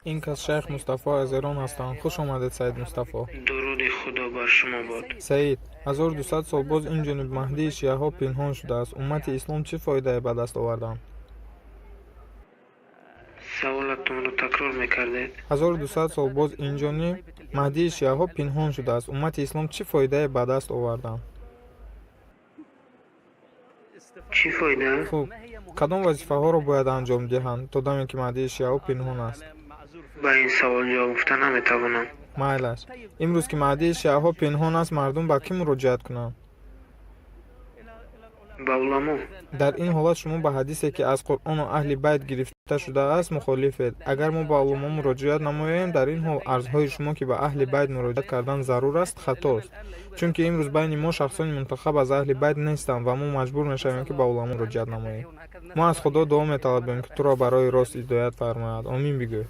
Ин кас шайх Мустафо аз Эрон ҳастанд. Хуш омадед, Саид Мустафо. Дуруди Худо бар шумо бод. Саид, 1200 сол боз ин ҷониб Маҳдии шиаҳо пинҳон шудааст. Уммати ислом чӣ фоидае ба даст оварданд? Саволатонро такрор мекардед? 1200 сол боз ин ҷониб Маҳдии шиаҳо пинҳон шудааст. Уммати ислом чӣ фоидае ба даст оварданд? Чӣ фоида? Хуб, кадом вазифаҳоро бояд анҷом диҳанд, то даме ки Маҳдии шиаҳо пинҳон аст? Ба ин савол ҷавоб гуфта наметавонам. Майлаш. Имрӯз ки Маҳдии шиаҳо пинҳон аст, мардум ба кӣ муроҷиат кунанд? Ба уламо. Дар ин ҳолат шумо ба ҳадисе, ки аз Қуръону аҳли байт гирифта шудааст, мухолифед. Агар мо ба уламо муроҷиат намоем, дар ин ҳол арзҳои шумо, ки ба аҳли байт муроҷиат кардан зарур аст, хатост, чунки имрӯз байни мо шахсони мунтахаб аз аҳли байт нестанд ва мо маҷбур мешавем, ки ба уламо муроҷиат намоем. Мо аз Худо дуо металабем, ки туро ба роҳи рост ҳидоят фармояд. Омин бигӯ.